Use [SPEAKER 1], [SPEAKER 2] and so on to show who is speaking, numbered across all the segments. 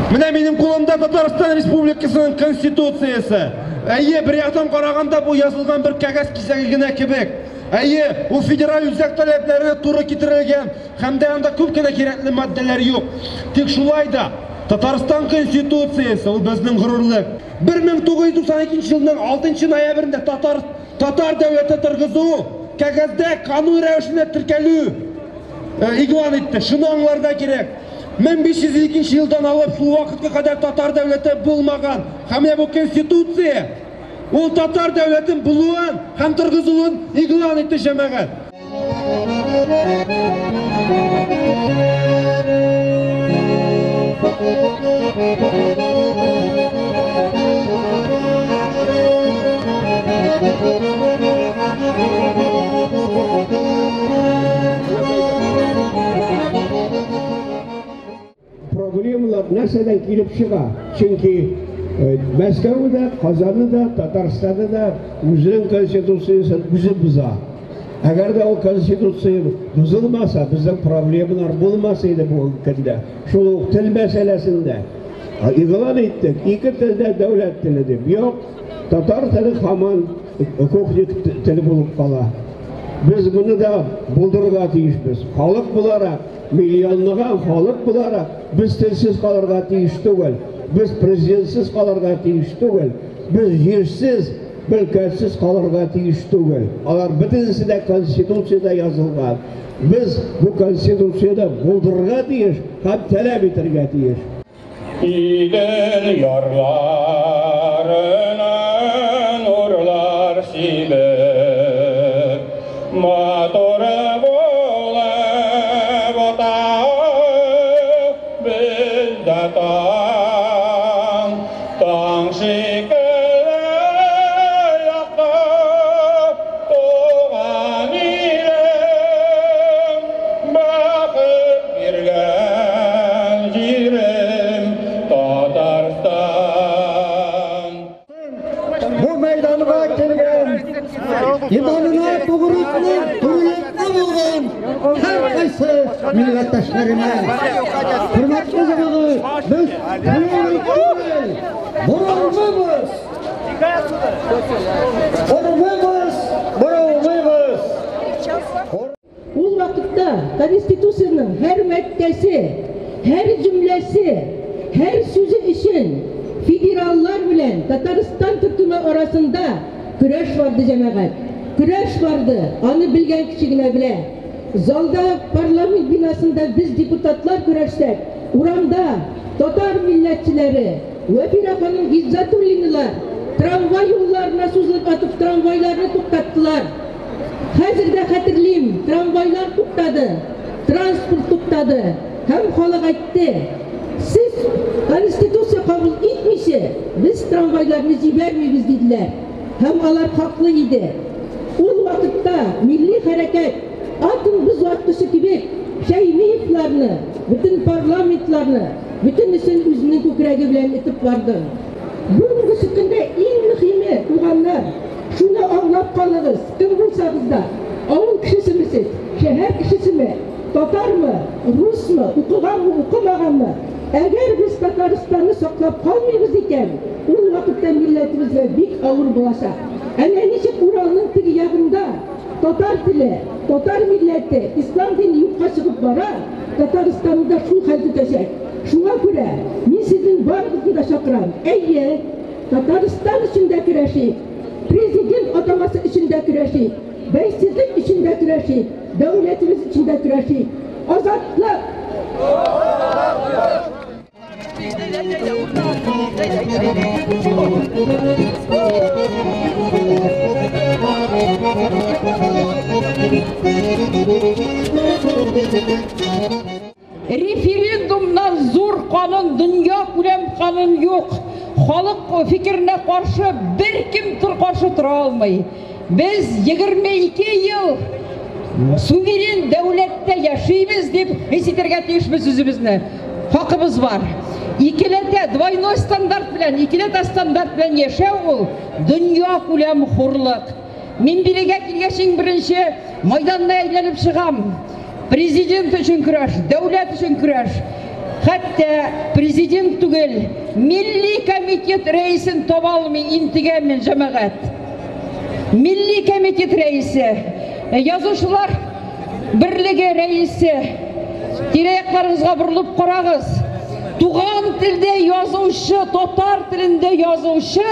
[SPEAKER 1] Менә минем кулымда Татарстан Республикасының Конституциясе. Әйе, бер яктан караганда бу язылган бер кәгазь кисәге генә кебек. Әйе, ул федераль үзәк таләпләренә туры китерелгән һәм дә анда күп кенә кирәкле маддәләр юк. Тик шулай да Татарстан Конституциясе ул безнең горурлык. 1992 елның 6 ноябрендә татар татар дәүләте торгызу кәгазьдә канун рәвешендә теркәлү игълан итте. Шуны аңларга кирәк. 1502 елдан алып шул вакытка кадәр татар дәүләте булмаган. Һәм менә бу конституция ул татар дәүләтен булуын һәм торгызуын игълан итте, җәмәгать.
[SPEAKER 2] Проблемалар нәрсәдән килеп чыга? Чөнки Мәскәү дә, Казаны да, Татарстаны да үзенең конституциясен үзе боза. Әгәр дә ул конституция бозылмаса, безнең проблемалар булмас иде бүгенге көндә. Шул ук тел мәсьәләсендә игълан иттек, ике телдә дәүләт теле дип. Юк, татар теле һаман кухня теле булып кала. Без моны да булдырырга тиешбез. Халык буларак, миллионлаган халык буларак, без телсез калырга тиеш түгел. Без президентсыз калырга тиеш түгел. Без җирсез, мөлкәтсез калырга тиеш түгел. Алар бөтенесе дә Конституциядә язылган. Без бу Конституцияне булдырырга тиеш һәм таләп итәргә тиеш.
[SPEAKER 3] Идел ярларына нурлар сибеп, матур булып ата бездә таң, таң шикелле якты туган илем, бәхет биргән җирем Татарстан.
[SPEAKER 4] Бу мәйданга килгән иманына тугрылыклы, турылыклы булган һәр кайсы милләттәшләремә. Хөрмәтле җәмәгать, без түгел түгел, борылмыйбыз. Борылмыйбыз, борылмыйбыз.
[SPEAKER 5] Ул вакытта Конституциянең һәр маддәсе, һәр җөмләсе, һәр сүзе өчен федераллар белән Татарстан төркеме арасында көрәш барды, җәмәгать. Көрәш барды, аны белгән кеше генә белә. Залда, парламент бинасында без депутатлар көрәшсәк, урамда татар милләтчеләре, Вәфирә ханым Гыйззәтуллиналар трамвай юлларына сузылып атып трамвайларны туктаттылар. Хәзер дә хәтерлим, трамвайлар туктады, транспорт туктады һәм халык әйтте: "Сез Конституция кабул итмичә, без трамвайларны җибәрмибез", диделәр. Һәм алар хаклы иде. Ул вакытта милли хәрәкәт атом боз ваткычы кебек Шәймиевларны, бөтен парламентларны, бөтенесен үзенең күкрәге белән этеп барды. Бүгенге көндә иң мөһиме, туганнар, шуны аңлап калыгыз, кем булсагыз да, авыл кешесеме сез, шәһәр кешесеме, татармы, русмы, укыганмы, укымаганмы, әгәр без Татарстанны саклап калмыйбыз икән, ул вакытта милләтебезгә бик авыр булачак. Әнә ничек Уралның теге ягында татар теле, татар милләте, ислам дине юкка чыгып бара, Татарстанны да шул хәл көтәчәк. Шуңа күрә мин сезнең барыгызны да чакырам. Әйе, Татарстан өчен дә көрәшик, президент атамасы өчен дә көрәшик, бәйсезлек өчен дә көрәшик, дәүләтебез өчен дә көрәшик. Азатлык!
[SPEAKER 6] Референдумнан зур канун, дөнья күләм канун юк. Халык фикеренә каршы беркем каршы тора алмый. Без 22 ел суверен дәүләттә яшибез дип хис итәргә тиешбез үзебезне. Хакыбыз бар. Икеләтә двойной стандарт белән, икеләтә стандарт белән яшәү ул дөнья күләм хурлык. Мин бирегә килгәч иң беренче Майданны әйләнеп чыгам. Президент өчен көрәш, дәүләт өчен көрәш. Хәтта президент түгел, милли комитет рәисен таба алмый интегәм мин, җәмәгать. Милли комитет рәисе, язучылар берлеге рәисе, тирә-якларыгызга борылып карагыз. Туган телдә язучы, татар телендә язучы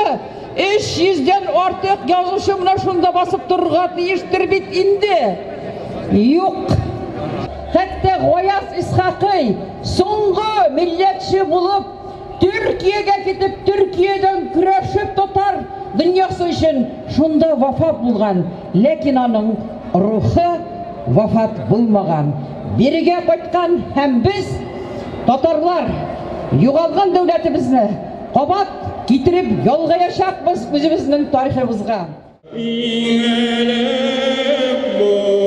[SPEAKER 6] 300 дән артык язучы менә шунда басып торырга тиештер бит инде. Юк. Хәтта Гаяз Исхакый соңгы милләтче булып Төркиягә китеп, Төркиядән көрәшеп татар дөньясы өчен шунда вафат булган, ләкин аның рухы вафат булмаган. Бирегә кайткан һәм без, татарлар, югалган дәүләтебезне кабат китереп ялгаячакбыз үзебезнең тарихыбызга.
[SPEAKER 3] Иң элек бу.